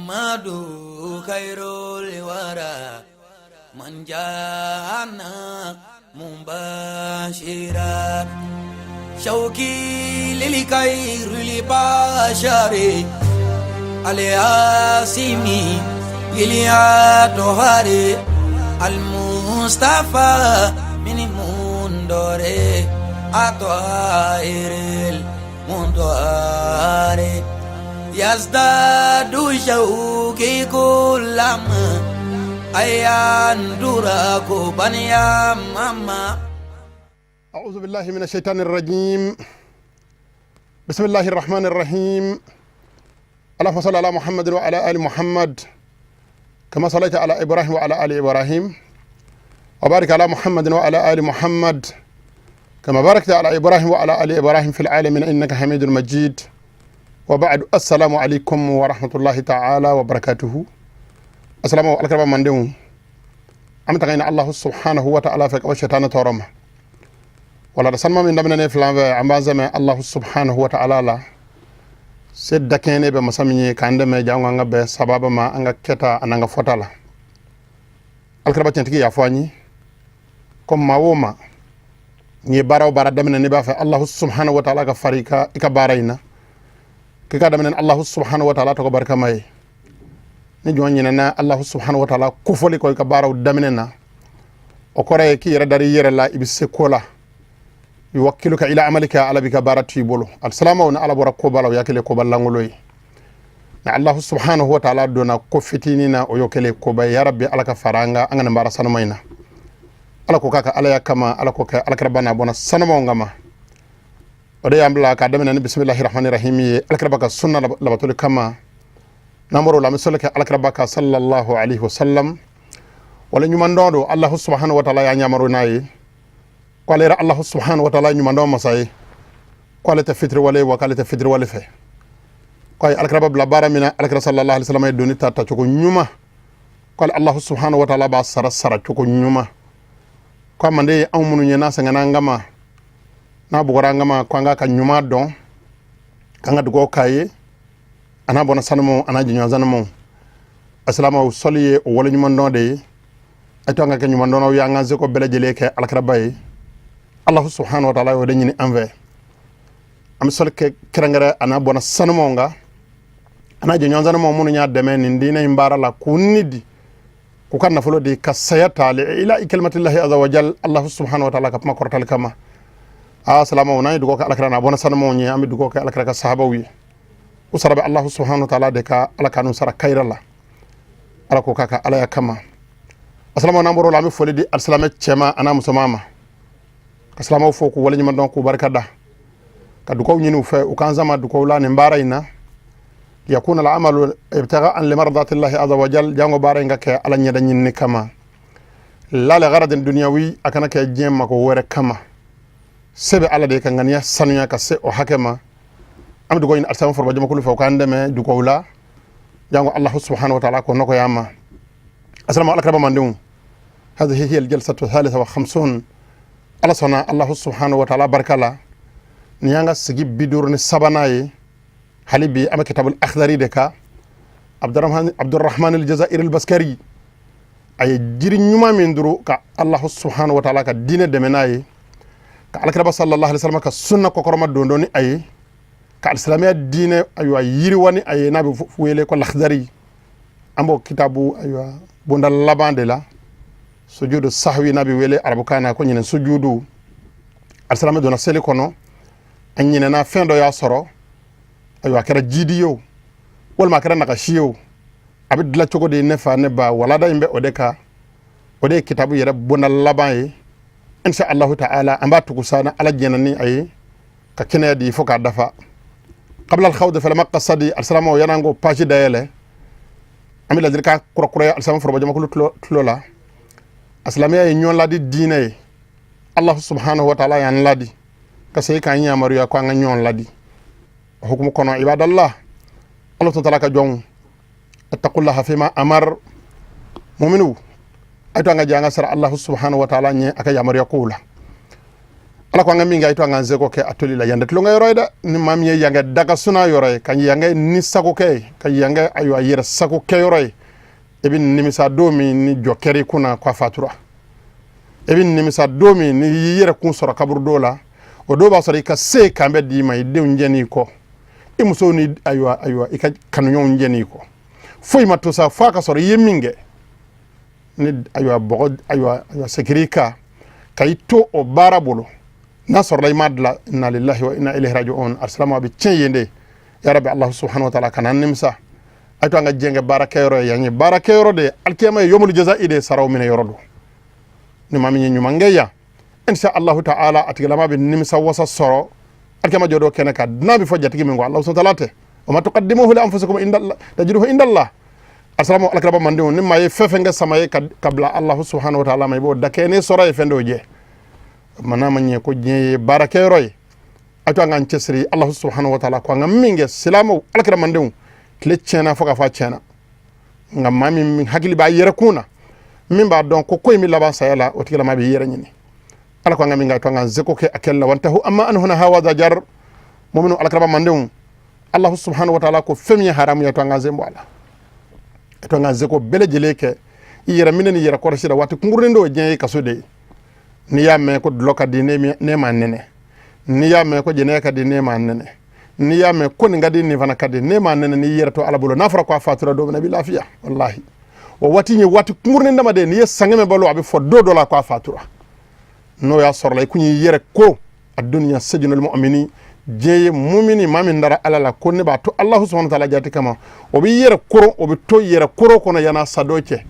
محمد خير الورى من جاءنا مبشرا شوقي للخير البشر الياسمي الأطهار المصطفى من مندور أطائر المنطار يزداد شوقي كلما أيان دراكو بنيا ماما. أعوذ بالله من الشيطان الرجيم. بسم الله الرحمن الرحيم. اللهم صل على محمد وعلى آل محمد كما صليت على إبراهيم وعلى آل إبراهيم، وبارك على محمد وعلى آل محمد كما باركت على إبراهيم وعلى آل إبراهيم في العالمين إنك حميد مجيد. وبعد، السلام عليكم ورحمة الله تعالى وبركاته. السلام عليكم من دون أم تغين الله سبحانه وتعالى فك وشيطان تورم wala da sanma min daminɛ filan fɛ, an b'an sɛmɛ Allahu subhanahu wa ta'ala la se dakɛnɛ bɛ masa min ye k'an dɛmɛ jango an ka bɛn sababa ma an ka kɛta an'an ka fɔta la. Alikiraba tiɲɛtigi y'a fɔ an ye ko maa o maa n'i ye baara o baara daminɛ, n'i b'a fɛ Allahu subhanahu wa ta'ala ka fari i ka baara in na, k'i ka daminɛ ni Allahu subhanahu wa ta'ala tɔgɔ barikama ye. Ni jɔn ɲinɛna Allahu subhanahu wa ta'ala kofɔli kɔ i ka baaraw daminɛ na, o kɔrɔ ye k'i yɛrɛ dari i yɛrɛ la, i bɛ se ko la. Yuwakkiluka ila amalika, ala b'i ka baara to i bolo. Alisalamaw, ni ala bɔra koba la, o y'a kɛlen koba langolo ye. Ni Allahu subhanahu wa ta'ala donna ko fitinin na, o y'o kɛlen koba ye. Ya rabbi, ala ka fara an ka nin baara sanuma in na. Ala ko k'a ka alaya kama, ala ko kɛ alakiraba n'a bɔnna sanumaw kama. O de y'an bila k'a daminɛ ni bisimilahi rahmani rahim ye, alakiraba ka sunna labatoli kama. N'an bɔra o la, an bɛ sɔli kɛ alakiraba ka sallallahu alaihi wasallam. Wala ɲuman dɔn don, Allahu subhanahu wa ta'ala y'an yamaru n'a ye ko ale yɛrɛ Allahu subhanahu wa ta'ala ɲuman dɔn masa ye, ko ale tɛ fitiriwale wa k'ale tɛ fitiriwale fɛ, ko a ye alakiraba bila baara min na, alakira sallallahu alaihi wasallam ye doni ta tacogo ɲuman, ko ale Allahu subhanahu wa ta'ala b'a sara sara cogo ɲuman, ko a mande ye anw minnu ye n'a sɛgɛnna an kama, n'a bugɔra an kama, ko an k'a ka ɲuman dɔn, k'an ka dugawu k'a ye, a n'a bɔnna sanumaw, a n'a jɛɲɔgɔn sanumaw. Asilamaw, sɔli ye o wale ɲuman dɔn de ye. A to an ka kɛ ɲuman dɔnnaw ye, an k'an seko bɛɛ lajɛlen kɛ alakiraba ye. Allahu subhanahu wa ta'ala y'o de ɲini an fɛ. An bɛ sɔli kɛ kɛrɛnkɛrɛn a n'a bɔnna sanumaw kan, a n'a jɛɲɔgɔn sanumaw minnu y'a dɛmɛ nin diinɛ in baara la, k'u ni di, k'u ka nafolo di, ka saya ta ila kalimatillahi azza wa jal, Allahu subhanahu wa ta'ala ka kuma kɔrɔtali kama. Aa salamaw, n'an ye dugawu kɛ alakira n'a bɔnna sanumaw ye, an bɛ dugawu kɛ alakira ka sahabaw ye. U sara bɛ Allahu subhanahu wa ta'ala de ka, ala k'anu sara kayira la. Ala ko k'a ka alaya kama. Asalamaw, n'an bɔr'o la, an bɛ foli di alisilamɛ cɛman a n'a musoman ma, ka silamaw fo k'u waleɲuman dɔn, k'u barika da, ka dugawu ɲini u fɛ, u k'an sama dugawu la nin baara in na. Yakuna al'amalu ibtiga'an limardatillahi azza wa jal, jango baara in ka kɛ ala ɲɛda ɲinini kama, la li gharadin dunyawi, a kana kɛ diɲɛ mako wɛrɛ kama. Se bɛ ala de ye ka ŋaniya sanuya ka se o hakɛ ma. An bɛ dugawu ɲini alisilamɛ foroba jamakulu fɛ, u k'an dɛmɛ dugawu la, jango Allahu subhanahu wa ta'ala ko nɔgɔya an ma. Asalamu alakiraba mandenw, هذه هي الجلسة الثالثة وخمسون. Ala sɔnna, Allahu subhanahu wa ta'ala barika la, nin y'an ka sigi 53nan ye. Hali bi an bɛ kitabul akhdari de kan. Abdurrahman al-Jazairi al-Baskari, a ye jiri ɲuman min duru ka Allahu subhanahu wa ta'ala ka diinɛ dɛmɛ n'a ye, ka alakiraba sallallahu alaihi wasallam ka sunna kɔkɔrɔma don dɔn ni a ye, ka alisilamɛya diinɛ ayiwa yiriwa ni a ye, n'a bɛ wele ko lakhdari. An b'o kitabu ayiwa bonda laban de la, sujudu sahwi, n'a bɛ wele arabukan na ko ɲinɛ sujudu. Alisilamɛ donna seli kɔnɔ, a ɲinɛna fɛn dɔ y'a sɔrɔ, ayiwa a kɛra jidi ye o, walima a kɛra nagasi ye o, a bɛ dilan cogo di? Ne fa, ne ba, walada in bɛ o de kan. O de ye kitabu yɛrɛ bonda laban ye. Insha Allahu ta'ala, an b'a tugu sa ni ala jɛna ni a ye ka kɛnɛya di fo k'a dafa. Qabla al-khawd fil maqsadi, alisilamɛw, yan'an k'o page dayɛlɛ, an bɛ ladilikan kurakuraya alisilamɛ foroba jamakulu tulo la. A silamɛya ye ɲɔgɔn ladi diinɛ ye. Allahu subhanahu wa ta'ala y'an ladi ka segin k'an yamaruya ko an ka ɲɔgɔn ladi. O hukumu kɔnɔ, ibadallah, Allah ta'ala ka jɔnw, attaqullaha fima amar, muminu, a to an ka jɛ an ka sara Allahu subhanahu wa ta'ala ɲɛ a ka yamaruya kow la. Ala ko an ka min kɛ, a ye to an k'an seko kɛ a toli la. Yan tɛ tulonkɛ yɔrɔ ye dɛ. Ni maa min ye yan kɛ daga suna yɔrɔ ye, ka yan kɛ ni sago kɛ ye, ka yan kɛ ayiwa yɛrɛ sago kɛ yɔrɔ ye, i bɛ nimisa don min ni jɔ kɛra i kunna ko a fatura. I bɛ nimisa don min ni y'i yɛrɛ kun sɔrɔ kaburudo la. O don b'a sɔrɔ i ka se kan bɛ d'i ma, i denw jɛn'i kɔ, i musow ni ayiwa i ka kanuɲɔgɔnw jɛn'i kɔ. Foyi ma to sa f'a ka sɔrɔ i ye min kɛ ni ayiwa bɔgɔ ayiwa sekiri kan ka i to o baara bolo. N'a sɔrɔla i m'a dilan, inna lillahi wa inna ilayhi raji'un. Alisilamu, a bɛ tiɲɛ yen de. Ya rabbi, Allah subhanahu wa ta'ala, kana nimisa. A to an ka diɲɛ kɛ baarakɛyɔrɔ ye. Yan ye baarakɛyɔrɔ de ye. Alikiyama ye yomul jaza'i de ye, saraw minɛ yɔrɔ don. Ni maa min ye ɲuman kɛ yan, insha Allahu ta'ala, a tigilama bɛ nimisa wasa sɔrɔ alikiyama jɔ dɔ kɛnɛ kan. N'a bɛ fɔ jatigi min kɔ, Allah subhanahu wa ta'ala tɛ. Wa ma tuqaddimuhu li anfusikum inda tajiduhu inda Allah. Asalamu alakiraba mandenw, ni maa ye fɛn fɛn kɛ sama ye ka bila Allah subhanahu wa ta'ala ma, i b'o dakɛɲɛ sɔrɔ ye fɛn dɔw jɛ. O tuma n'a ma ɲɛ ko diɲɛ ye baarakɛyɔrɔ ye, a to an k'an cɛsiri. Allah subhanahu wa ta'ala ko an ka min kɛ, silamɛw, alakira mandenw, tile tiɲɛna fo ka fɔ a tiɲɛna. Nka maa min hakili b'a yɛrɛ kun na, min b'a dɔn ko ko in bɛ laban saya la, o tigilama b'i yɛrɛ ɲini. Ala ko an ka min kɛ, to an k'an seko kɛ a kɛli la. Wantahu amma anhu naha wa zajar. Muminu, alakiraba mandenw, Allah subhanahu wa ta'ala ko fɛn min ye haramu ye, to an k'an sen bɔ a la, to an k'an seko bɛɛ lajɛlen kɛ i yɛrɛ minɛ ni yɛrɛ kɔlɔsi la. Waati kunkurunin dɔw, diɲɛ ye kaso de ye. N'i y'a mɛn ko dulɔ ka di ne ma nɛnɛ, n'i y'a mɛn ko jɛnɛya ka di ne ma nɛnɛ, n'i y'a mɛn ko nin ka di, nin fana ka di ne ma nɛnɛ, n'i yɛrɛ to Ala bolo, n'a fɔra ko a fatura don min na, i bɛ lafiya walahi. O waati ye waati kunkurunin dama de ye. N'i ye san 100 balo, a bɛ fɔ don dɔ la ko a fatura. N'o y'a sɔrɔ la i kun y'i yɛrɛ ko a dunya sijnul mu'mini, diɲɛ ye mumini, maa min dara Ala la ko ne b'a to Alahu subhanahu wa ta'ala jati kama, o b'i yɛrɛ koron, o bɛ to yɛrɛ koro kɔnɔ yan'a sa don cɛ.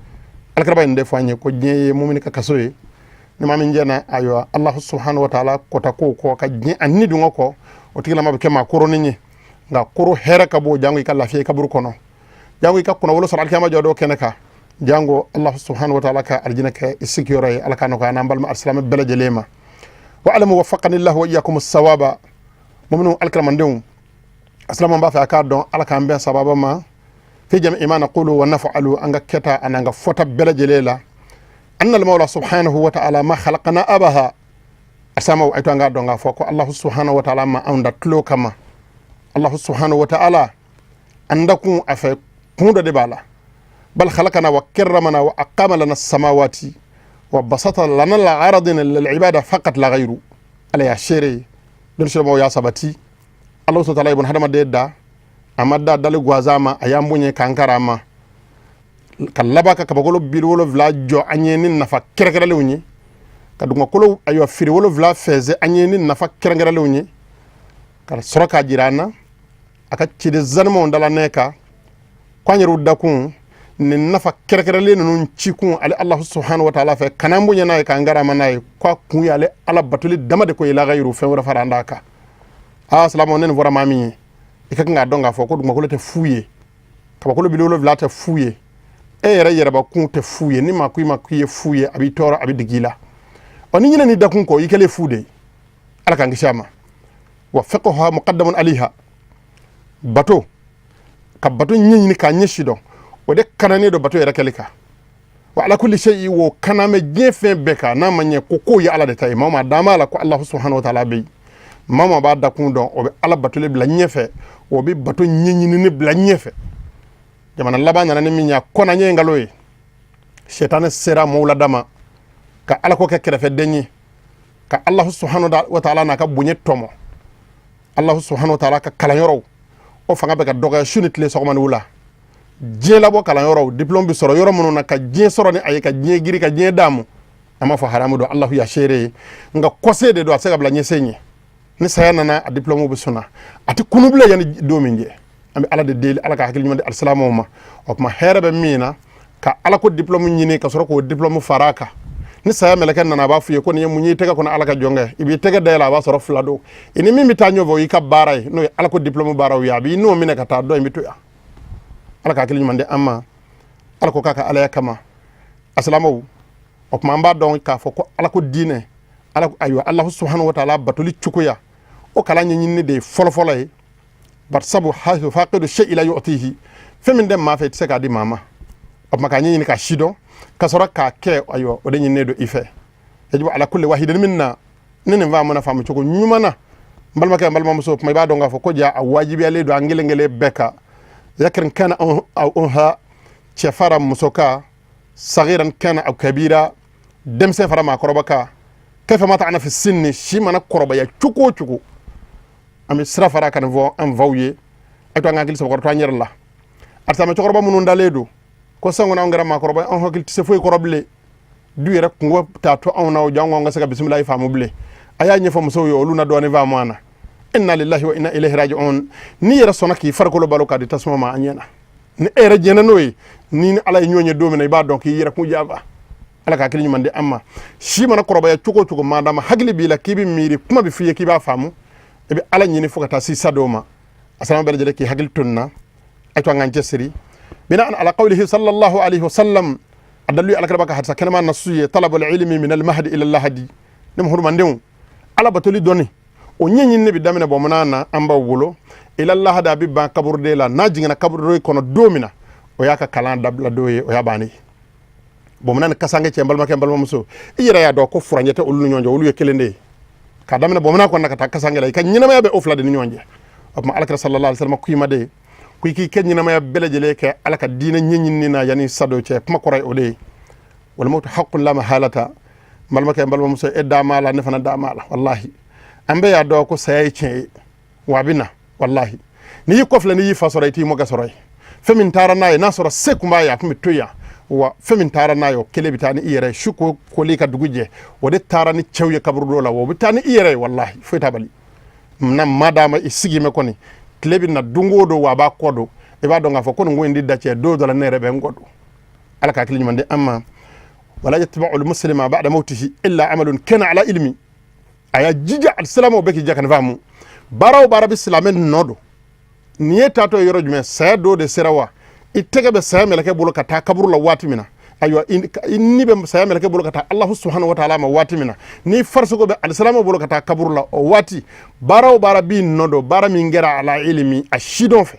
Alakiraba in de fɔ an ye ko diɲɛ ye mumini ka kaso ye. Ni maa min jɛna ayiwa Alahu subhanahu wa ta'ala kɔta kow kɔ, ka diɲɛ a ni dungɔ kɔ, o tigilama bɛ kɛ maa koronin ye. Nka koro hɛrɛ ka bon, jango i ka lafiya i kaburu kɔnɔ, jango i ka kunnawolo sɔrɔ alikiyama jɔ dɔ kɛnɛ kan, jango Alahu subhanahu wa ta'ala ka alijinɛ kɛ i sigiyɔrɔ ye. Ala ka nɔgɔya n'an balima alisilamɛ bɛɛ lajɛlen ma. Wa alamu wafaqani llahu wa iyakum sawaba. Muminu, alikiramandenw, asilamu, b'a fɛ a k'a dɔn, Ala k'an bɛn sababa ma fi jami'i ma naqulu wa naf'alu, an ka kɛta an'an ka fɔta bɛɛ lajɛlen la. Anna al-mawla subhanahu wa ta'ala ma khalaqana abaha. Asamaw, ay to an k'a dɔn k'a fɔ ko Allahu subhanahu wa ta'ala ma anw da tulo kama. Allahu subhanahu wa ta'ala an dakun a fɛ kun dɔ de b'a la. Bal khalaqana wa karramana wa aqama lana samawati wa basata lana al-ardina lil ibada faqat la ghayru. Ala y'a seere, don siramaw y'a sabati. Allahu subhanahu wa ta'ala ye bun hadamaden da, a ma da dali gansan ma, a y'an bonya k'an kara ma, ka laban ka kabakolo 70 jɔ an ye ni nafa kɛrɛnkɛrɛnlenw ye, ka dugumakolo ayiwa firi 7 fɛnsɛ an ye ni nafa kɛrɛnkɛrɛnlenw ye, ka sɔrɔ k'a jira an na a ka ciden sanumanw dala nɛ kan ko an yɛrɛw dakun nin nafa kɛrɛnkɛrɛnlen ninnu cikun ale Alahu subhanahu wa ta'ala fɛ, kana an bonya n'a ye, k'an karama n'a ye, k'a kun ye ale Ala batoli dama de ko ye, la ghayru, fɛn wɛrɛ fara an d'a kan. Aa silamɛw, ne nin fɔra maa min ye, i ka kan k'a dɔn k'a fɔ ko dugumakolo tɛ fu ye, kabakolo 70 tɛ fu ye, e yɛrɛ yɛrɛbakun tɛ fu ye. Ni maa ko i ma k'i ye fu ye, a b'i tɔɔrɔ, a bɛ digi i la. Ɔ ni ɲinɛ n'i dakun kɔ, i kɛlen fu de ye. Ala k'an kisi a ma. Wa fiqhuha muqaddamun alayha. Bato, ka bato ɲɛɲini k'a ɲɛsi dɔn, o de kananen don bato yɛrɛ kɛli kan. Wa ala kulli shay'i, wo kana mɛ diɲɛ fɛn bɛɛ kan. N'a ma ɲɛ ko kow ye Ala de ta ye, maa maa dan b'a la ko Alahu subhanahu wa ta'ala bɛ yen, maa maa b'a dakun dɔn, o bɛ Ala batoli bila ɲɛfɛ, o bɛ bato ɲɛɲinini bila ɲɛfɛ. Jamana laban nana ni min ye, a kɔnna ɲɛ nkalon ye. Sɛtanɛ sera maaw la dama ka Ala ko kɛ kɛrɛfɛden ye, ka Alahu subhanahu wa ta'ala n'a ka bonya tɔmɔ. Alahu subhanahu wa ta'ala ka kalanyɔrɔw, o fanga bɛ ka dɔgɔya su ni tile, sɔgɔma ni wula. Diɲɛ labɔ kalanyɔrɔw, diplôme bɛ sɔrɔ yɔrɔ minnu na, ka diɲɛ sɔrɔ ni a ye, ka diɲɛ giri, ka diɲɛ daamu. An b'a fɔ haramu don, Alahu ya seere ye, nka kɔse de don, a tɛ se ka bila ɲɛsen ɲɛ. Ni saya nana, a diplôme bɛ sɔnna, a tɛ kunu bilen yanni don min jɛ. An bɛ Ala de deli, Ala ka hakili ɲuman di alisilamɛw ma. O tuma hɛrɛ bɛ min na, ka Ala ko diplôme ɲini, ka sɔrɔ k'o diplôme fara a kan. Ni saya mɛlɛkɛ nana, a b'a f'i ye ko nin ye mun ye i tɛgɛ kɔnɔ, Ala ka jɔn kɛ? I b'i tɛgɛ dayɛlɛ, a b'a sɔrɔ fila don. I ni min bɛ taa ɲɔgɔn fɛ, o y'i ka baara ye, n'o ye Ala ko diplôme baaraw ye. A b'i n'o minɛ ka taa, dɔ in bɛ to yan. Ala ka hakili ɲuman di an ma. Ala ko k'a ka alaya kama. Asilamɛw, o tuma an b'a dɔn k'a fɔ ko Ala ko diinɛ, Ala ayiwa Alahu subhanahu wa ta'ala batoli cogoya, o kalan ɲɛɲinini de ye fɔlɔfɔlɔ ye. Bari sabu hasu faqidu shay'i la yu'tihi, fɛn min tɛ maa fɛ, i tɛ se k'a di maa ma. O tuma k'a ɲɛɲini ka si dɔn, ka sɔrɔ k'a kɛ, ayiwa o de ɲininen don i fɛ. Yajibu ala kulli wahidin minna. Ni nin faamuna faamu cogo ɲuman na, n balimakɛ, n balimamuso, kuma i b'a dɔn k'a fɔ ko ja a wajibiyalen don an kelen kelen bɛɛ kan, zakarin kana aw unha, cɛ fara muso kan, sagiran kana aw kabira, denmisɛn fara maakɔrɔba kan, kayfa ma ta'ana fi sinni, si mana kɔrɔbaya cogo o cogo. An bɛ sira fara ka nin fɔ an faw ye, a to an ka hakili sabakɔrɔ to an yɛrɛ la. Alisamɛ cɛkɔrɔba minnu dalen don ko sisan kɔni anw kɛra maakɔrɔba, anw hakili tɛ se foyi kɔrɔ bilen, du yɛrɛ kungo t'a to anw na, o janko an ka se ka bisimilayi faamu bilen. A y'a ɲɛfɔ musow ye, olu na dɔɔnin faamu an na. Inna lillahi wa inna ilayhi raji'un. N'i yɛrɛ sɔnna k'i farikolo balo k'a di tasuma ma an ɲɛ na, ni e yɛrɛ jɛnna n'o ye, ni Ala ye ɲɔgɔn ye don min na, i b'a dɔn k'i yɛrɛ kun janfa. Ala ka hakili ɲuman di an ma. Si mana kɔrɔbaya cogo o cogo, maadama hakili b'i la k'i bɛ miiri, kuma bɛ f'i ye k'i b'a faamu, i bɛ Ala ɲini fo ka taa se sa dɔw ma. A salama bɛɛ lajɛlen k'i hakili to nin na. A to an k'an cɛsiri bina'an ala qawlihi sallallahu alaihi wasallam, a dalilu Ala kira ka hadisa kɛnɛma nasu ye, talabul ilmi min al-mahdi ila al-lahadi. Ne muhurmandenw, Ala batoli dɔnni o ɲɛɲini ne bɛ daminɛ bɔmana na an b'aw bolo, ila lahadi, a bɛ ban kaburude la. N'a jiginna kaburude kɔnɔ don min na, o y'a ka kalan dabila don ye, o y'a bannen ye. Bɔmana ni kasange cɛ, n balimakɛ, n balimamuso, i yɛrɛ y'a dɔn ko furancɛ tɛ olu ni ɲɔgɔn cɛ, olu ye kelen de ye. K'a daminɛ bɔmana kɔnɔ ka taa kasange la, i ka ɲɛnamaya bɛ o fila de ni ɲɔgɔn cɛ. O tuma Alakira sallallahu alaihi wasallam ko i ma de ko i k'i kɛ ɲɛnamaya bɛɛ lajɛlen kɛ Ala ka diinɛ ɲɛɲinini na yanni sa dɔ cɛ. Kuma kɔrɔ ye o de ye, wal mawtu haqqun la mahalata. N balimakɛ, n balimamuso, e da m'a la, ne fana da m'a la. Walahi, an bɛɛ y'a dɔn ko saya ye tiɲɛ ye, wa a bɛ na. Walahi, n'i y'i kɔfilɛ, n'i y'i fa sɔrɔ, i t'i mɔkɛ sɔrɔ yen. Fɛn min taara n'a ye, n'a sɔrɔ se tun b'a ye, a tun bɛ to yan. Wa fɛn min taara n'a ye, o kelen bɛ taa ni i yɛrɛ ye. Su ko koli ka dugu jɛ, o de taara ni cɛw ye kaburudo la, wa o bɛ taa ni i yɛrɛ ye. Walahi, foyi t'a bali na. Ma d'a ma i sigi mɛ kɔni, tile bɛ na don o don, wa a b'a kɔ don. I b'a dɔn k'a fɔ ko nin ko in di da cɛ don dɔ la, ne yɛrɛ bɛ n kɔ don. Ala ka hakili ɲuman di an ma. Wala yatba'u al-muslima ba'da mawtihi illa amalun kana ala ilmi. A y'a jija, alisilamɛw bɛɛ k'i jɛ ka nin faamu. Baara o baara bɛ silamɛ nɔ don nin ye taatɔ ye yɔrɔ jumɛn? Saya don de sera wa i tɛgɛ bɛ saya mɛlɛkɛ bolo ka taa kaburu la waati min na, ayiwa, i ni bɛ saya mɛlɛkɛ bolo ka taa Alahu subahana wa taala ma waati min na, ni farisogo bɛ alisilamɛw bolo ka taa kaburu la, o waati baara o baara b'i nɔ don, baara min kɛra ala ilimi, a sidɔn fɛ,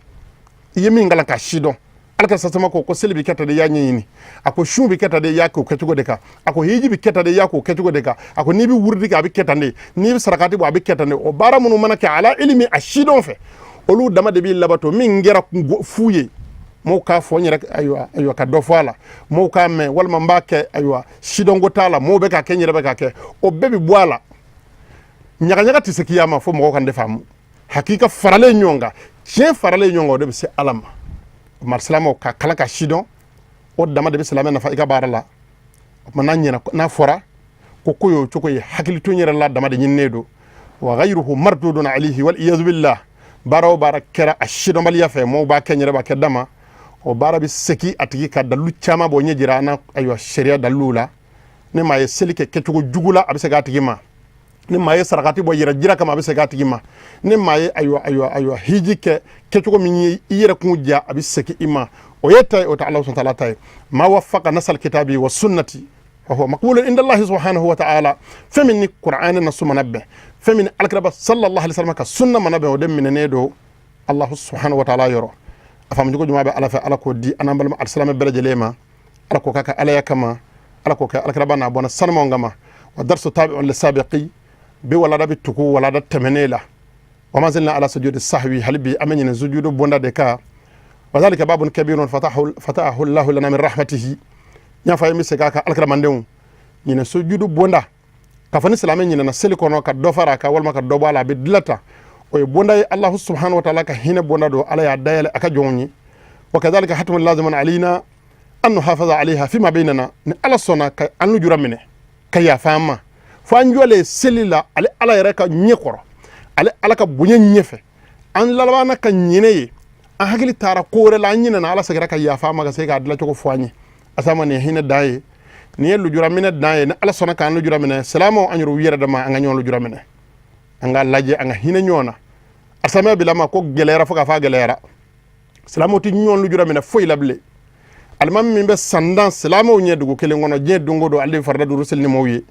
i ye min kalan ka sidɔn. Ala ka sasama ko seli bɛ kɛ tan de, i y'a ɲɛɲini. A ko sun bɛ kɛ tan de, i y'a k'o kɛcogo de kan. A ko hiji bɛ kɛ tan de, i y'a k'o kɛcogo de kan. A ko n'i bɛ wurudi kɛ, a bɛ kɛ tan de, n'i bɛ sarakati bɔ, a bɛ kɛ tan de. O baara minnu mana kɛ ala ilimi, a sidɔn fɛ, olu dama de b'i labato. Min kɛra fu ye, mɔgɔw k'a fɔ n yɛrɛ, ayiwa ayiwa, ka dɔ fɔ a la, mɔgɔw k'a mɛn, walima n b'a kɛ, ayiwa, sidɔnko t'a la, mɔgɔw bɛ k'a kɛ, n yɛrɛ bɛ k'a kɛ, o bɛɛ bɛ bɔ a la. Ɲagaɲaga tɛ se k'i ma fo mɔgɔw ka ne faamu. Hakika faralen ɲɔgɔn kan, tiɲɛ faralen ɲɔgɔn kan, o de bɛ se Ala ma. O tuma silamɛw ka kalan ka sidɔn, o dama de bɛ silamɛ nafa i ka baara la. O tuma n'a ɲɛna, n'a fɔra ko ko y'o cogo ye, hakili to n yɛrɛ la dama de ɲininen don. Wa ghayruhu mardudun alayhi wal iyazu billah. Baara o baara kɛra a sidɔnbaliya fɛ, mɔgɔw b'a kɛ, n yɛrɛ b'a kɛ dama, o baara bɛ segin a tigi ka. Dalilu caman b'o ɲɛ jira an na, ayiwa, sariya daliluw la. Ni maa ye seli kɛ kɛcogo jugu la, a bɛ segin a tigi ma. Ni maa ye sarakati bɔ yɛrɛ jira kama, a bɛ segin a tigi ma. Ni maa ye, ayiwa ayiwa ayiwa, hiji kɛ kɛcogo min ye i yɛrɛ kun diya, a bɛ segin i ma. O ye ta ye, o tɛ Ala subhanahu wa ta'ala ta ye. Ma wafaqa nasal kitabi wa sunnati wa huwa maqbulun inda Allah subhanahu wa ta'ala. Fɛn min ni Qur'an na su mana bɛn, fɛn min ni alakiraba sallallahu alaihi wasallam ka sunna mana bɛn, o de minɛnen don Allah subhanahu wa ta'ala yɔrɔ. A faamucogo ɲuman bɛ Ala fɛ, Ala k'o di an n'an balima alisilamɛ bɛɛ lajɛlen ma. Ala k'o k'a ka alaya kama, Ala k'o kɛ alakiraba n'a bɔnna sanumanw kama. Wa darsu tabi'un lisabiqi bi, walada bɛ tugu walada tɛmɛnen la. Wa ma zilna ala sujudi sahwi, hali bi an bɛ ɲinɛ sujudu bonda de kan. Wa dhalika babun kabirun fatahu Allahu lana min rahmatihi. N y'a fɔ a ye, n bɛ segin a kan, alakiramandenw, ɲinɛ sujudu bonda k'a fɔ ni silamɛ ɲinɛna seli kɔnɔ ka dɔ fara a kan walima ka dɔ bɔ a la, a bɛ dilan tan, o ye bonda ye. Allahu subhanahu wa ta'ala ka hinɛ bonda don, Ala y'a dayɛlɛ a ka jɔnw ye. Wa kadhalika hatmun lazimun alayna an nuhafaza alayha fima bainana. Ni Ala sɔnna ka an lujura minɛ ka yafa an ma, fo an jɔlen seli la ale Ala yɛrɛ ka ɲɛ kɔrɔ, ale Ala ka bonya ɲɛfɛ, an labanna ka ɲinɛ ye, an hakili taara ko wɛrɛ la, an ɲinɛna, Ala seginna ka yafa an ma ka se k'a dilancogo fɔ an ye. Asama, nin ye hinɛ dan ye, nin ye lujura minɛ dan ye. Ni Ala sɔnna k'an lujura minɛ, silamɛw, an yɛrɛ yɛrɛ dama, an ka ɲɔgɔn lujura minɛ, an ka lajɛ, an ka hinɛ ɲɔgɔn na. Asamɛ bilama ko gɛlɛyara fo ka fɔ a gɛlɛyara, silamɛw tɛ ɲɔgɔn lujura minɛ foyi la bilen. Alimami min bɛ san 10 silamɛw ɲɛ dugu kelen kɔnɔ diɲɛ don o don, ale de farida duuru seli ni maaw ye.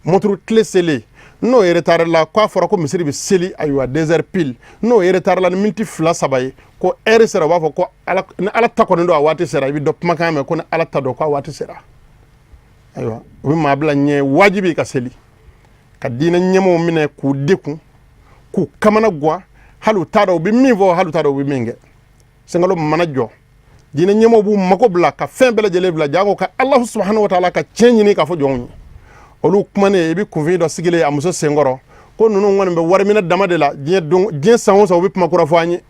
Motoro tile selen n'o ye retard la, k'a fɔra ko misiri bɛ seli, ayiwa, 2 heures pile, n'o ye retard la ni miniti 2 3 ye, ko heure sera, u b'a fɔ ko ala, ni Ala ta kɔni don, a waati sera. I bɛ dɔ kumakan mɛn ko ni Ala ta don, ko a waati sera. Ayiwa, u bɛ maa bila ɲɛ wajibi ka seli. Ka diinɛ ɲɛmɔgɔw minɛ k'u dekun, k'u kamana guwan, hali u t'a dɔn u bɛ min fɔ, hali u t'a dɔn u bɛ min kɛ. Sunkalo mana jɔ, diinɛ ɲɛmɔgɔw b'u mako bila ka fɛn bɛɛ lajɛlen bila, janko ka Alahu subahana wa taala ka tiɲɛ ɲini k'a fɔ jɔnw ye. Olu kumanen, i bɛ kunfin dɔ sigilen a muso senkɔrɔ ko ninnu kɔni bɛ wariminɛ dama de la diɲɛ don, diɲɛ san o san u bɛ kuma kura fɔ an ye.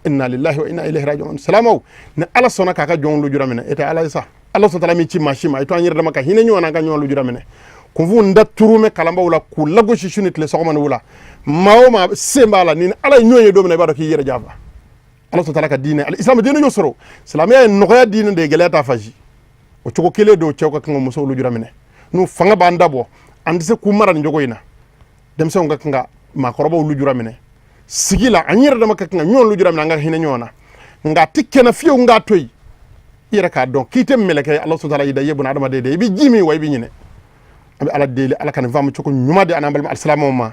Inna lillahi wa inna ilayhi raji'un. Salamaw, ni Ala sɔnna k'a ka jɔnw lujura minɛ, e tɛ Ala ye sa. Ala sɔnna taala min ci maa si ma, i to an yɛrɛ dama ka hinɛ ɲɔgɔn na, an ka ɲɔgɔn lujura minɛ. Kunfinw da turu mɛ kalanbaw la k'u lagosi su ni tile, sɔgɔma ni wula. Maa o maa sen b'a la, ni Ala ye ɲɔgɔn ye don min na, i b'a dɔn k'i yɛrɛ janfa. Ala sɔnna taala ka diinɛ al islam diinɛ y'o sɔrɔ. Silamɛya ye nɔgɔya diinɛ de ye, gɛlɛya t'a fasi. O cogo kelen don, cɛw ka kan ka musow lujura minɛ. N'u fanga b'an dabɔ, an tɛ se k'u mara nin cogo in na. Denmisɛnw ka kan ka maakɔrɔbaw lujura minɛ sigi la, an yɛrɛ dama ka kan ka ɲɔgɔn lujura minɛ, an ka hinɛ ɲɔgɔn na. Nka a tɛ kɛnɛ fiyewu, n k'a to yen. I yɛrɛ k'a dɔn k'i tɛ mɛlɛkɛ ye. Ala sɔnna taala y'i da, i ye buna adamaden de ye, i bɛ ji min wa i bɛ ɲinɛ. An bɛ Ala deli, Ala ka nin faamu cogo ɲuman di an n'an balima alisilamɛw ma.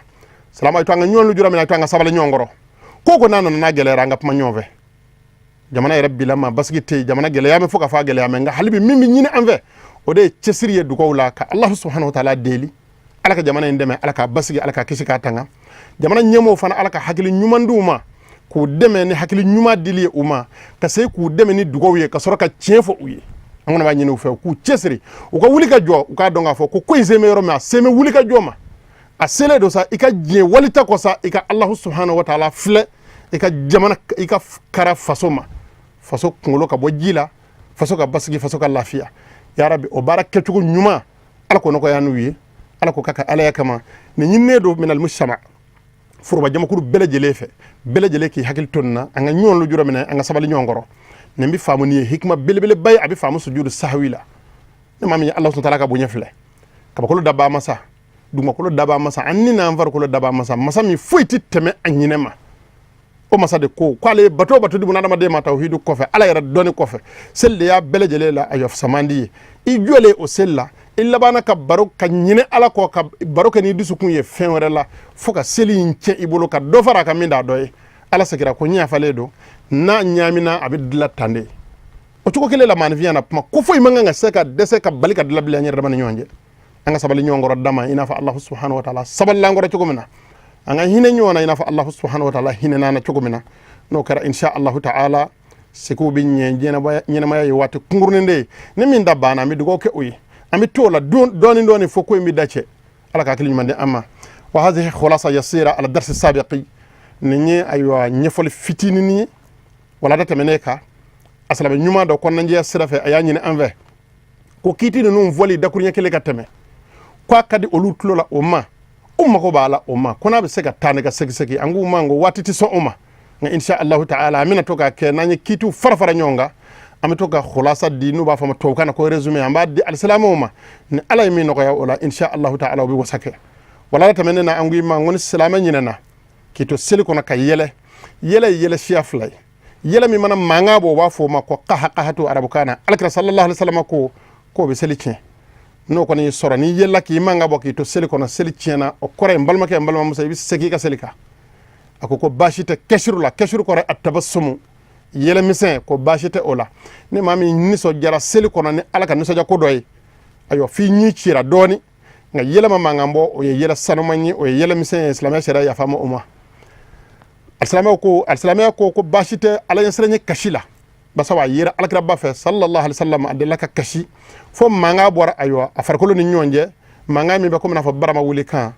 Silama, to an ka ɲɔgɔn lujura minɛ, to an ka sabali ɲɔgɔn kɔrɔ. Ko ko n'a nana, n'a gɛlɛyara, an ka kuma ɲɔgɔn fɛ. Jamana yɛrɛ bilama basigi tɛ yen, jamana gɛlɛya bɛ fo ka fɔ a gɛlɛya mɛ. Nka hali bi min bɛ ɲini an fɛ, o de ye cɛsiri ye dugawu la, ka Alahu subahanahu wa taala deli, Ala ka jamana in dɛmɛ, Ala k'a basigi, Ala k'a kisi k'a tanga. Jamana ɲɛmɔgɔw fana, Ala ka hakili ɲuman d'u ma, k'u dɛmɛ ni hakili ɲuman dili ye u ma, ka se k'u dɛmɛ ni dugawu ye, ka sɔrɔ ka tiɲɛ fɔ u ye. An kɔni b'a ɲini u fɛ, u k'u cɛsiri, u ka wuli ka jɔ, u k'a dɔn k'a fɔ ko ko in sen bɛ yɔrɔ min, a sen bɛ wuli ka jɔ ma. A selen don sa, i ka diɲɛ walita kɔ sa, i ka Alahu subahanahu wa taala filɛ, i ka jamana, i ka kara faso ma, faso kunkolo ka bɔ ji la, faso ka basigi, faso ka lafiya. Ya Rabi, o baara kɛcogo ɲuman, Ala k'o nɔgɔya n'u ye. Ala ko ka Alaya kama nin ɲininen don minal mujtama, foroba jamakulu bɛɛ lajɛlen fɛ, bɛɛ lajɛlen k'i hakili to nin na. An ka ɲɔgɔn lujura minɛ, an ka sabali ɲɔgɔn kɔrɔ. Nin bɛ faamu, nin ye hikima belebeleba ye. A bɛ faamu sujudu sahwi la. Ni maa min ye Ala subahana taala ka bonya filɛ, kabakolo dabaa masa, dugumakolo dabaa masa, an ni n'an farikolo dabaa masa, masa min foyi tɛ tɛmɛ a ɲinɛ ma, o masa de ko k'ale ye bato bato di bunadamaden ma tawhidu kɔfɛ, Ala yɛrɛ dɔnni kɔfɛ, seli de y'a bɛɛ lajɛlen la a samandi ye. I jɔlen o seli la, i labanna ka baro ka ɲinɛ Ala kɔ, ka baro kɛ n'i dusukun ye fɛn wɛrɛ la, fo ka seli in tiɲɛ i bolo, ka dɔ fara a kan min t'a dɔ ye. Ala segira ko n yafalen don. N'a ɲaamina, a bɛ dilan tan de. O cogo kelen la, maaninfinya na kuma ko foyi man kan ka se ka dɛsɛ ka bali ka dilan bilen an yɛrɛ dama ni ɲɔgɔn cɛ. An ka sabali ɲɔgɔn kɔrɔ dama, i n'a fɔ Alahu subahanahu wa taala sabalilan kɔrɔ cogo min na. An ka hinɛ ɲɔgɔn na, i n'a fɔ Alahu subahanahu wa taala hinɛ na cogo min na. N'o kɛra, insha Allahu taala, sekow bɛ ɲɛ. Ɲɛnamaya ye waati kunkurunin de ye. Ni min da banna, an bɛ dugawu kɛ o ye. An bɛ to o la dɔɔni dɔɔni fo ko in bɛ da cɛ. Ala ka hakili ɲuman di an ma. Wa hadhihi khulasa yasira ala darsi sabiqi. Nin ye ayiwa ɲɛfɔli fitinin ye wala da tɛmɛnen kan. A silamɛ ɲuman dɔ kɔnɔnajɛya sira fɛ, a y'a ɲini an fɛ ko kiiti ninnu fɔli dakuruɲɛ kelen ka tɛmɛ, ko a ka di olu tulo la, o ma u mago b'a la, o ma ko n'a bɛ se ka taa ne ka segi-segi. An k'u ma ko waati tɛ sɔn o ma, nka insha Allahu taala, an bɛna to k'a kɛ. N'an ye kiitiw fara fara ɲɔgɔn kan, an bɛ to ka khulasa di, n'u b'a fɔ ma tubabukan na ko résumé. An b'a di alisilamɛw ma. Ni Ala ye min nɔgɔya o la, insha Allahu taala, o bɛ wasa kɛ. Wala tɛmɛnen na, an ko i ma ko ni silamɛ ɲinɛna k'i to seli kɔnɔ ka yɛlɛ, yɛlɛ ye yɛlɛ siya fila ye. Yɛlɛ min mana mankan bɔ, u b'a fɔ o ma ko kaha kahatu arabukan na. Alakira sallallahu alaihi wasallam ko k'o bɛ seli tiɲɛ. N'o kɔni y'i sɔrɔ, n'i yɛlɛla k'i mankan bɔ k'i to seli kɔnɔ, seli tiɲɛna. O kɔrɔ ye, n balimakɛ, n balimamuso, i bɛ segin i ka seli kan. A ko ko baasi tɛ kɛsiru la. Kɛsiru kɔrɔ ye atabasumu, yɛlɛmisɛn. Ko baasi tɛ o la. Ni maa min nisɔndiyara seli kɔnɔ ni Ala ka nisɔndiya ko dɔ ye, ayiwa, f'i ɲi cira dɔɔni, nka yɛlɛma mankan bɔ, o ye yɛlɛ sanuman ye, o ye yɛlɛmisɛn ye. Silamɛya sariya yafa ma o ma. Alisilamɛya ko ko baasi tɛ Ala ɲɛsiranɲɛ kasi la, basabu a yera alakiraba fɛ sallallahu alaihi wasallam, a delila ka kasi fo mankan bɔra, ayiwa, a farikolo ni ɲɔgɔn cɛ, mankan min bɛ komi n'a fɔ barama wuli kan.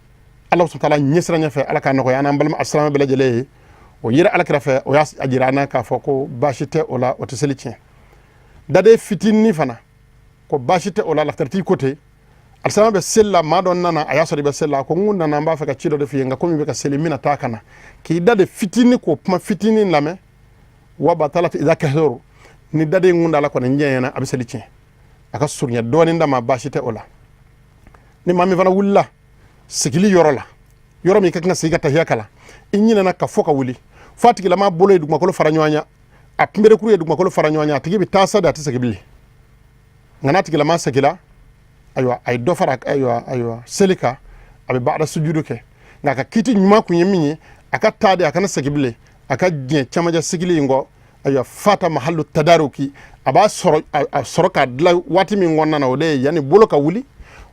Ala subhanahu wa taala ɲɛsiranɲɛ fɛ, Ala k'a nɔgɔya an n'an balima alisilamɛ bɛɛ lajɛlen ye. O yera alakira fɛ, o y'a jira an na k'a fɔ ko baasi tɛ o la, o tɛ seli tiɲɛ. Daden fitinin fana, ko baasi tɛ o la. Lafitariti ko ten, alisilamɛ bɛ seli la, maa dɔ nana, a y'a sɔrɔ i bɛ seli la, a ko n kun nana, n b'a fɛ ka ci dɔ de f'i ye, nka komi i bɛ ka seli, n bɛna taa ka na k'i da de fitinin k'o kuma fitinin lamɛn. Wa batalat idha kahuru, ni daden kun da la kɔni jɛɲɛna, a bɛ seli tiɲɛ. A ka surunya dɔɔnin da ma, baasi tɛ o la. Ni maa min fana wulila sigili yɔrɔ la, yɔrɔ min ka kan ka sigi ka tahiya kalan, i ɲinɛna ka fɔ ka wuli, fo a tigilama bolo ye dugumakolo fara ɲɔgɔn ɲa, a kunberekuru ye dugumakolo fara ɲɔgɔn ɲa, a tigi bɛ taa sa de, a tɛ segin bilen. Nka n'a tigilama seginna, ayiwa, a ye dɔ fara ayiwa seli kan, a bɛ baada sujudu kɛ. Nka a ka kiti ɲuman kun ye min ye, a ka taa de, a kana segin bilen, a ka diɲɛ camancɛ sigili in kɔ. Ayiwa, fata mahallu tadaruki, a b'a sɔrɔ a sɔrɔ k'a dilan waati min kɔnɔna na, o de ye yanni bolo ka wuli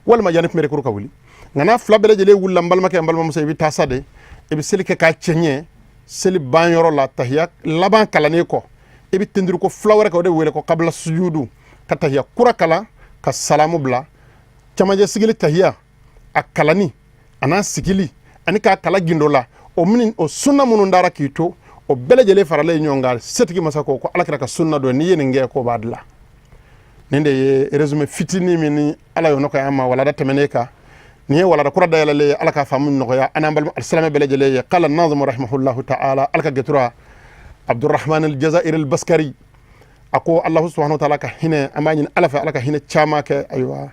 walima yanni kunberekuru ka wuli. Nka n'a fila bɛɛ lajɛlen wulila, n balimakɛ, n balimamuso, i bɛ taa sa de, i bɛ seli kɛ k'a cɛ ɲɛ. Seli ban yɔrɔ la, tahiya laban kalannen kɔ, i bɛ tenduruko fila wɛrɛ kɛ, o de wele ko kabila sujudu, ka tahiya kura kalan, ka salamu bila. Camancɛ sigili tahiya a kalanni a n'a sigili ani k'a kala gindo la, o min o sunna minnu dara k'i to, o bɛɛ lajɛlen faralen ɲɔgɔn kan. Setigi masa ko ko Alakira ka sunna don, n'i ye nin kɛ, k'o b'a dilan. Nin de ye résumé fitinin min ni Ala y'o nɔgɔya an ma walada tɛmɛnen kan. Nin ye walada kura dayɛlɛlen ye. Ala k'a faamu nɔgɔya an n'an balima alisilamɛ bɛɛ lajɛlen ye. Qala nazimu rahimahullahu ta'ala, Ala ka gɛtura Abdurrahman al-Jazairi al-Baskari, a ko Allahu subhanahu wa ta'ala ka hinɛ, an b'a ɲini Ala fɛ, Ala ka hinɛ caman kɛ, ayiwa,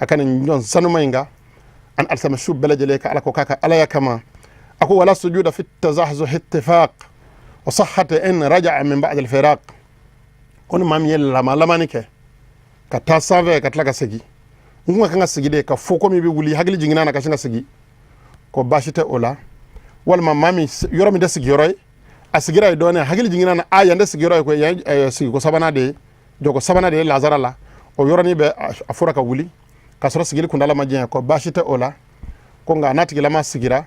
a ka nin ɲɔgɔn sanuma in kan an alisilamɛ su bɛɛ lajɛlen ka. Ala ko k'a ka Alaya kama, a ko wala sujuda fi tazahzuh ittifaq wa sahhat in raja'a min ba'd al-firaq. Ko ni maa min ye lama lamani kɛ ka taa sanfɛ ka tila ka segin, n kun ka kan ka sigi de ka fo komi i bɛ wuli, hakili jiginna na ka sin ka sigi, ko baasi tɛ o la. Walima maa min yɔrɔ min tɛ sigiyɔrɔ ye, a sigira yen dɔɔnin, hakili jiginna na, a yan tɛ sigiyɔrɔ ye, ko yan sigiko sabanan de ye, jɔko sabanan de ye lazara la, o yɔrɔnin bɛ a fɔra ka wuli k'a sɔrɔ sigili kundala ma janya, ko baasi tɛ o la. Ko nka n'a tigilama sigira,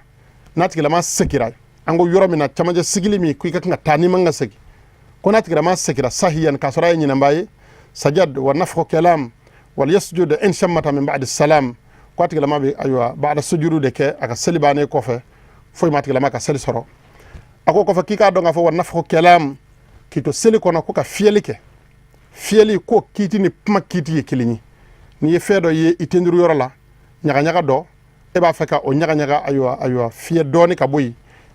n'a tigilama segira, an ko yɔrɔ min na camancɛ sigili min ko i ka kan ka taa n'i man ka segin, ko n'a tigilama segira sahiyan, k'a sɔrɔ a ye ɲinɛnba ye, sajad wa nafkhu kalam wal yasjud in shammata min ba'di salam. Ko a tigilama bɛ, ayiwa, ba'da sujudu de kɛ a ka seli bannen kɔfɛ, foyi ma tigilama ka seli sɔrɔ. A ko kɔfɛ k'i k'a dɔn k'a fɔ wa nafkhu kalam, k'i to seli kɔnɔ, ko ka fiyɛli kɛ, fiyɛli ko kiiti ni kuma kiiti ye kelen ye. N'i ye fɛn dɔ ye i tenduru yɔrɔ la, ɲagaɲaga dɔ, e b'a fɛ ka o ɲagaɲaga, ayiwa, fiyɛ dɔɔni ka bɔ yen,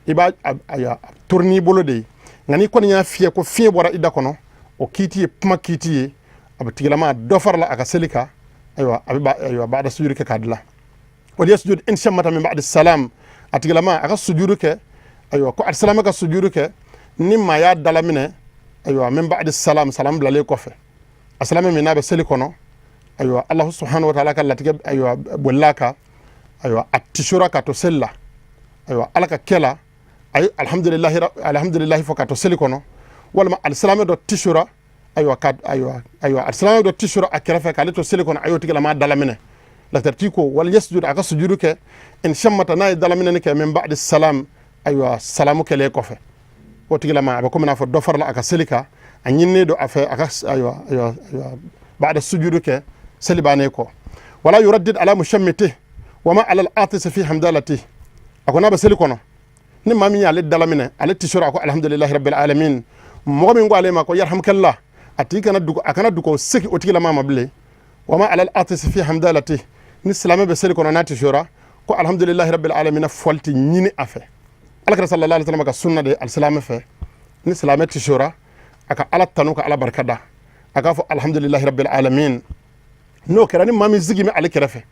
i b'a, ayiwa, turu n'i bolo de ye. Nka n'i kɔni y'a fiyɛ ko fiɲɛ bɔra i da kɔnɔ, o kiiti ye kuma kiiti ye. A bɛ tigilama dɔ farala a ka seli kan, ayiwa, a bɛ, ayiwa, ba'da sujudu kɛ k'a dilan. Wal yasjud in shammata min ba'di salam. A tigilama a ka sujudu kɛ, ayiwa, ko alisilama ka sujudu kɛ ni maa y'a dalaminɛ, ayiwa, min ba'di salam, salam bilalen kɔfɛ. A silamɛ min n'a bɛ seli kɔnɔ, ayiwa, Alahu subhanahu wa ta'ala ka latigɛ, ayiwa, bolila kan, ayiwa, a tisora ka to seli la, ayiwa, Ala ka kɛ la, a ye alhamdulilahi alhamdulilahi fɔ ka to seli kɔnɔ. Walima alisilamɛ dɔ tisora, ayiwa, ka, ayiwa, alisilamɛ dɔ tisora a kɛrɛfɛ k'ale to seli kɔnɔ, a y'o tigilama dalaminɛ. Latariti ko wal yasjud, a ka sujudu kɛ, in shammata, n'a ye dalaminɛni kɛ, min ba'di salam, ayiwa, salamu kɛlen kɔfɛ. O tigilama a bɛ komi n'a fɔ dɔ farala a ka seli kan, a ɲininen don a fɛ a ka, ayiwa, ba'da sujudu kɛ seli bannen kɔ. Wala yuraddid ala mushammiti wa ma ala al-atis fi hamdalati. A ko n'a bɛ seli kɔnɔ, ni maa min y'ale dalaminɛ, ale tisora, a ko alhamdulillahi rabbil alamin, mɔgɔ min ko ale ma ko yarhamkallah, a tigi kana dugu, a kana dugu segi o tigilama ma bilen. Wa ma ala al-atis fi hamdalati, ni silamɛ bɛ seli kɔnɔ n'a tisora, ko alhamdulillahi rabbil alamin fɔli tɛ ɲini a fɛ. Alakira sallallahu alaihi wasallam ka sunna de alisilamɛ fɛ, ni silamɛ tisora, a ka Ala tanu, ka Ala barika da, a k'a fɔ alhamdulillahi rabbil alamin. N'o kɛra, ni maa min sigi bɛ ale kɛrɛfɛ,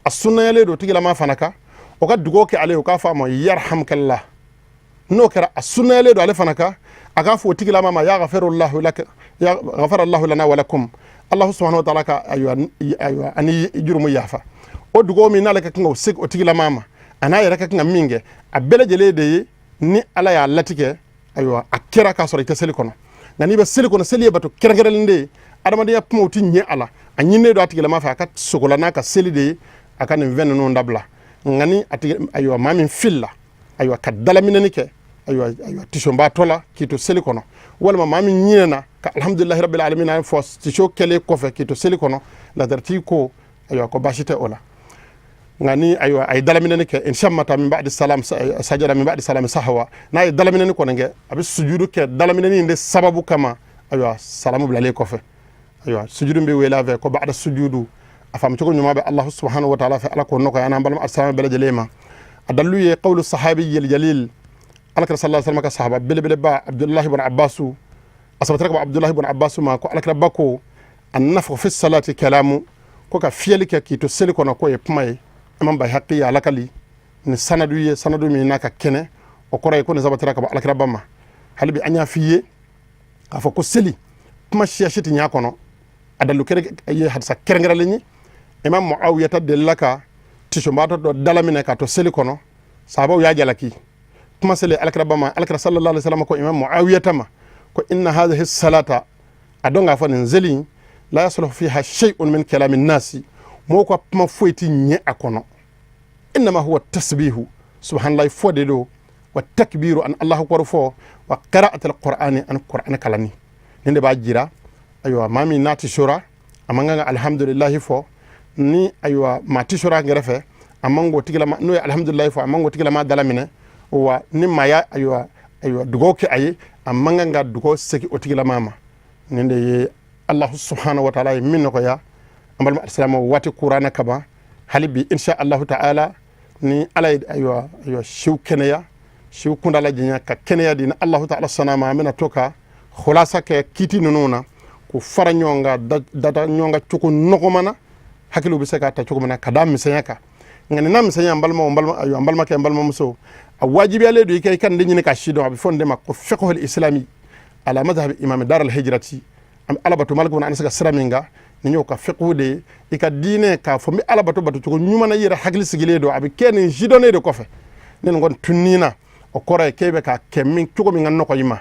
a sunnayalen don tigilama fana kan o ka dugawu kɛ ale ye, o k'a fɔ a ma yarhamkallah. N'o kɛra, a sunnayalen don ale fana kan a k'a fɔ o tigilama ma ya ghafirullahu lak, ya ghafarallahu lana wa lakum, Allah subhanahu wa ta'ala ka, ayiwa, ani jurumu yafa. O dugawu min n'ale ka kan ka o segi o tigilama ma, a n'a yɛrɛ ka kan ka min kɛ, a bɛɛ lajɛlen de ye ni Ala y'a latigɛ, ayiwa, a kɛra k'a sɔrɔ i tɛ seli kɔnɔ. Nka n'i bɛ seli kɔnɔ, seli ye bato kɛrɛnkɛrɛnlen de ye, adamadenya kumaw tɛ ɲɛ a la. A ɲininen don a tigilama fɛ a ka sogola n'a ka seli de ye, a ka nin fɛn ninnu dabila. Nka ni a tigi, ayiwa, maa min filila, ayiwa, ka dalaminɛni kɛ, ayiwa, tisonbaatɔ la k'i to seli kɔnɔ, walima maa min ɲinɛna ka alhamdulilahi rabbil alamin fɔ tiso kɛlen kɔfɛ k'i to seli kɔnɔ, ladariti ko, ayiwa, ko baasi tɛ o la. Nka ni, ayiwa, a ye dalaminɛni kɛ, in shammata min ba'di salam sajada min ba'di salam sahwa, n'a ye dalaminɛni kɔni kɛ, a bɛ sujudu kɛ dalaminɛni in de sababu kama, ayiwa, salamu bilalen kɔfɛ. Ayiwa, sujudu bɛ wele a fɛ ko ba'da sujudu. A faamucogo ɲuman bɛ Allahu subhanahu wa ta'ala fɛ. Ala k'o nɔgɔya an n'an balima alisilamɛ bɛɛ lajɛlen ma. A dalilu ye qawlu sahabi jalil, Alakira sallallahu alaihi wasallam ka sahaba belebeleba Abdullahi ibn Abbasu. A sabatira ka bɔ Abdullahi ibn Abbasu ma ko Alakira ba ko an nafkhu fi salati kalamu, ko ka fiyɛli kɛ k'i to seli kɔnɔ, k'o ye kuma ye. Imam Bayhaqi ye alakali ni sanadu ye, sanadu min n'a ka kɛnɛ. O kɔrɔ ye ko nin sabatira ka bɔ Alakira ba ma. Hali bi an y'a f'i ye k'a fɔ ko seli kuma siya si tɛ ɲɛ a kɔnɔ. A dalilu ye hadisa kɛrɛnkɛrɛnlen ye. Imam Muawiyata delila ka tisonbaatɔ dɔ dalaminɛ k'a to seli kɔnɔ, sahabaw y'a jalaki. Kuma seli Alakira ba ma, Alakira sallallahu alaihi wasallam ko imam Muawiyata ma ko inna hadhihi salata, a dɔn k'a fɔ nin seli, la yasluhu fiha shay'un min kalami nasi, mɔgɔw ka kuma foyi ti ɲɛ a kɔnɔ. Innama huwa tasbihu, subhanallahi fɔ de don, wa takbiru, an Allahu akbar fɔ, wa qira'at alqur'ani, an qur'an kalani. Nin de b'a jira, ayiwa, maa min n'a tisora, a man kan ka alhamdulilahi fɔ. Ni, ayiwa, maa tisora a kɛrɛfɛ, a man k'o tigilama n'o ye alhamdulilahi fɔ, a man k'o tigilama dala minɛ. Wa ni maa y'a, ayiwa, dugawu kɛ a ye, a man kan ka dugawu segin o tigilama ma. Nin de ye Allahu subhanahu wa ta'ala ye min nɔgɔya an balima alisilamɛw. Waati kuranna kaban. Hali bi, insha Allahu ta'ala, ni Ala ye, ayiwa, siw kɛnɛya, siw kundala janya ka kɛnɛya di, ni Allahu ta'ala sɔnna ma, an bɛna to ka khulasa kɛ kiti ninnu na, k'u fara ɲɔgɔn kan, dada ɲɔgɔn kan cogo nɔgɔman na, hakiliw bɛ se k'a ta cogo min na ka da misɛnya kan. Nka nin na misɛnya, n balimaw, n balima, ayiwa, n balimakɛ, n balimamuso, a wajibiyalen don i ka nin de ɲini ka si dɔn. A bɛ fɔ nin de ma ko fiqhul islami ala madhhab imam dar al hijrati. An bɛ Ala bato Malik an se ka sira min kan, nin y'o ka fiqhu de ye. I ka diinɛ, k'a fɔ n bɛ Ala bato cogo ɲuman na, i yɛrɛ hakili sigilen don, a bɛ kɛ nin sidɔnnen de kɔfɛ. Ni nin kɔni tunnin na, o kɔrɔ ye k'e bɛ ka kɛ min cogo min ka nɔgɔ i ma,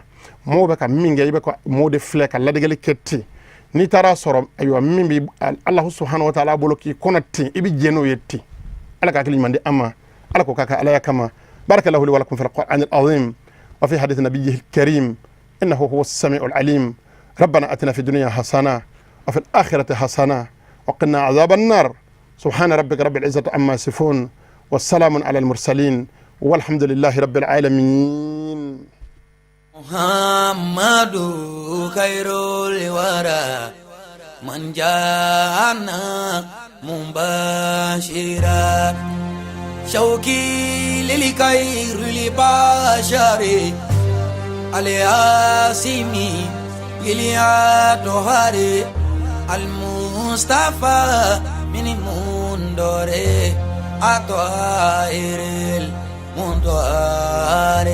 mɔgɔw bɛ ka min kɛ, i bɛ ka mɔgɔw de filɛ ka ladegeli kɛ ten. N'i taara sɔrɔ, ayiwa, min bɛ Alahu subhanahu wa taala bolo k'i kɔnɔ ten, i bɛ jɛn n'o ye ten. Ala ka hakili ɲuman di an ma. Ala k'o k'a ka Alaya kama. Barakallahu li wa lakum fil qur'an al-azim wa fi hadith nabiyyihi al-karim, innahu huwa as-sami'u al-alim. ربنا اتنا في الدنيا حسنه وفي الاخره حسنه وقنا عذاب النار. سبحان ربك رب العزه عما يصفون، والسلام على المرسلين، والحمد لله رب العالمين. محمد خير الورى من جاءنا مبشرا، شوقي للخير البشر الياسمي للأطهار المصطفى من مندور أطائر المنطار.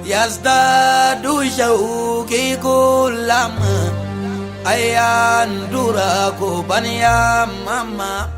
يزداد شوقي كلما أيان دراكو بنيا ماما.